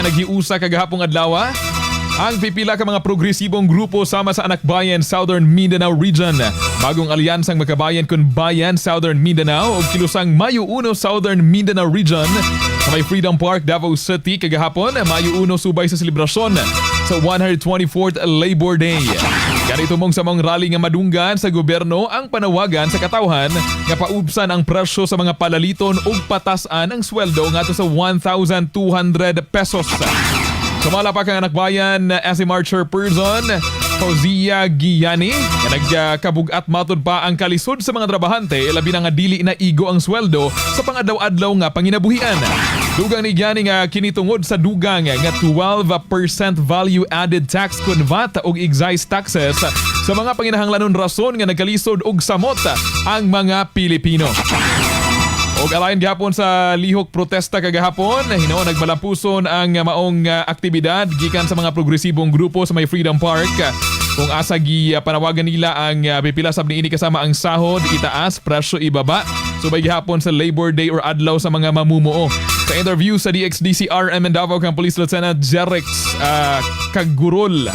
Naghiusa kagahapong adlaw ang pipila ka mga progresibong grupo sama sa Anakbayan Southern Mindanao Region, Bagong Alyansang Makabayan kun Bayan Southern Mindanao ug Kilusang Mayo 1 Southern Mindanao Region sa may Freedom Park, Davao City kagahapon, Mayo 1, subay sa selebrasyon sa 124th Labor Day. Ganito mong sa mong rally nga madunggan sa gobyerno ang panawagan sa katawhan nga paubsan ang presyo sa mga palaliton ug patasan ang sweldo ngadto sa 1,200 pesos. Sumala pa kang Anakbayan SMR Chairperson Fauzia Giyani nga nagkabugat matud pa ang kalisod sa mga trabahante, labi na nga dili na igo ang sweldo sa pangadlaw-adlaw nga panginabuhian. Dugang ni Giyani nga kini tungod sa dugang nga 12% value added tax kun VAT ug excise taxes sa mga panginahanglanon, rason nga nagkalisod og samot ang mga Pilipino. Og alayon gihapon sa lihok protesta kagahapon, hinuon nagmalampuson ang maong aktibidad gikan sa mga progresibong grupo sa may Freedom Park. Kung asa gi panawagan nila ang pipila sab niini kasama ang sahod itaas, presyo ibaba. Subay gihapon sa Labor Day or adlaw sa mga mamumuo. Sa interview sa DXDC RM in Davao kang Police Lieutenant Jerex Kagurol,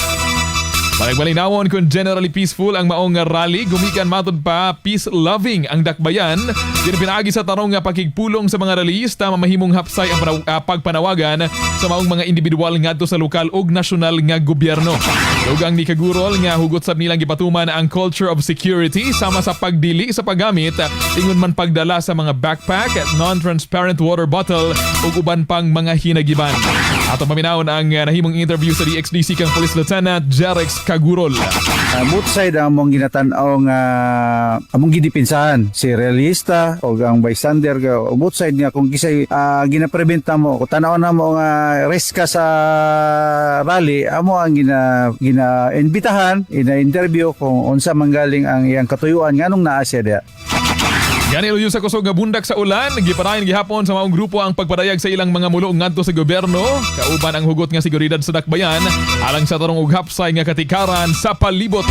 Palagmalinawon kung generally peaceful ang maong rally, gumikan matod pa peace-loving ang dakbayan. Din pinaagi sa tarong nga pakigpulong sa mga rallyista, mamahimong hapsay ang pagpanawagan sa maong mga individual ngadto sa lokal ug nasyonal nga gobyerno. Dugang ni Kagurol nga hugot sab nilang gipatuman ang culture of security sama sa pagdili sa paggamit ingon man pagdala sa mga backpack, non-transparent water bottle ug uban pang mga hinagiban. Atong paminawon ang nahimong interview sa DXDC kang Police Lieutenant Jerex Kagurol. Both side ang among ginatan-aw nga among gidipinsahan, si rallyista o ang bystander ga, both side nga kung kisay gina-prevent mo kung tan-aw na mo nga risk ka sa rally, amo ang gina gina imbitahan, ina-interview kung unsa man galing ang iyang katuyuan, nganong naa siya diha. Gani luyo sa kusog nga bundak sa ulan, gipadayon gihapon sa maong grupo ang pagpadayag sa ilang mga mulo ngadto sa gobyerno, kauban ang hugot nga seguridad sa dakbayan alang sa tarong og hapsay nga katikaran sa palibot.